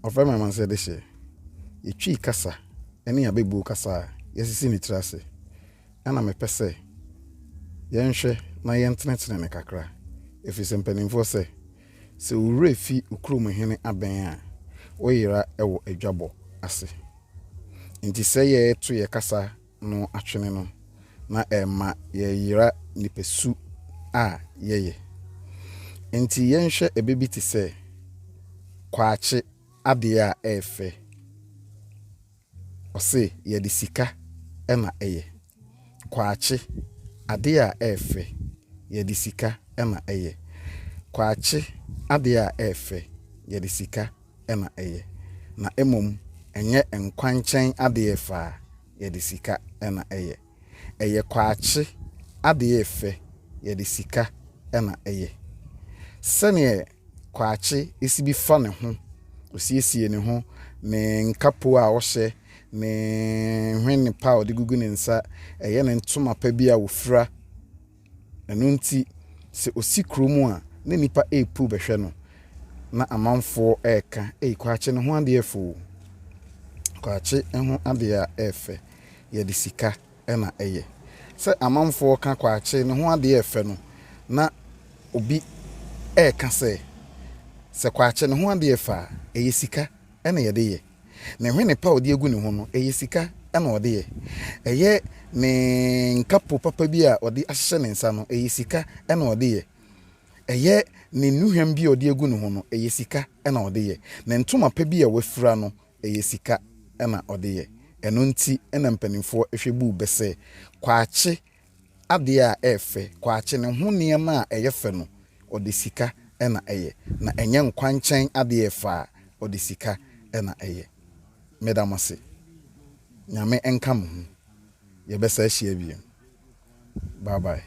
Ɔfrɛ me amanseɛ dehyeɛ. Yɛtwi kasa ne abɛbuo kasa a yɛasisi ne tiri ase. Ɛna mepɛ sɛ yɛnhwɛ na yɛntenetene no kakra. Ɛfiri sɛ mpanimfoɔ sɛ, sɛ wo werɛ fi wo kurom hene abɛn a, woyera wɔ adwabɔ ase. Nti sɛ yɛreto yɛ kasa no atwene no, na ɛma yɛyera nipasu a yɛyɛ. Nti yɛnhwɛ ɛbɛ bi te sɛ kwakye adeɛ a ɛyɛ fɛ. Ɔse yɛde sika na ɛyɛ. Kwakye adeɛ a ɛyɛ fɛ, yɛde sika na ɛyɛ. Kwakye adeɛ a ɛyɛ fɛ, yɛde sika na ɛyɛ. Na mmom ɛnyɛ nkwankyɛn adeɛ fɛ a, yɛde sika na ɛyɛ. Ɛyɛ kwakye adeɛ fɛ, yɛde sika na ɛyɛ. Sɛneɛ kwakye si bi fa ne ho, osiesie ne ho, ne nkapo a ɔhyɛ, ne nhwene pa a ɔde gugu ne nsa, ɛyɛ ne ntoma pa bi a ofura. Ɛno nti, sɛ osi kurom a, na nnipa repu bɛhwɛ no, na amanfoɔ reka, ei kwakye ne ho adeɛ fɛ o. Kwakye ho adeɛ a ɛyɛ fɛ, yɛde sika na ɛyɛ. Sɛ amanfoɔ ka kwakye ne ho adeɛ fɛ no, na obi reka sɛ, sɛ kwakye ne ho adeɛ fɛ a, ɛyɛ sika na yɛde yɛ. Ne nhwene pa a ɔde agu ne ho no, ɛyɛ sika na ɔde yɛ. Ɛyɛ ne nkapo papa bi a ɔde ahyehyɛ ne nsa no, ɛyɛ sika na ɔde yɛ. Ɛyɛ ne nnuhwam bi a ɔde agu ne ho no, ɛyɛ sika na ɔde yɛ. Ne ntoma pa bi a wafura no, ɛyɛ sika na ɔde yɛ. Ɛno nti na mpanimfoɔ hwɛ buu bɛ sɛ, kwakye adeɛ a ɛyɛ fɛ, kwakye ne ho nneɛma a ɛyɛ fɛ no, ɔde sika na ɛyɛ. Na ɛnyɛ nkwankyɛn adeɛ fɛ a, ɔde sika na ɛyɛ. Meda mo ase. Nyame nka mo ho. Yɛbɛsa ahyia bio. Bye bye.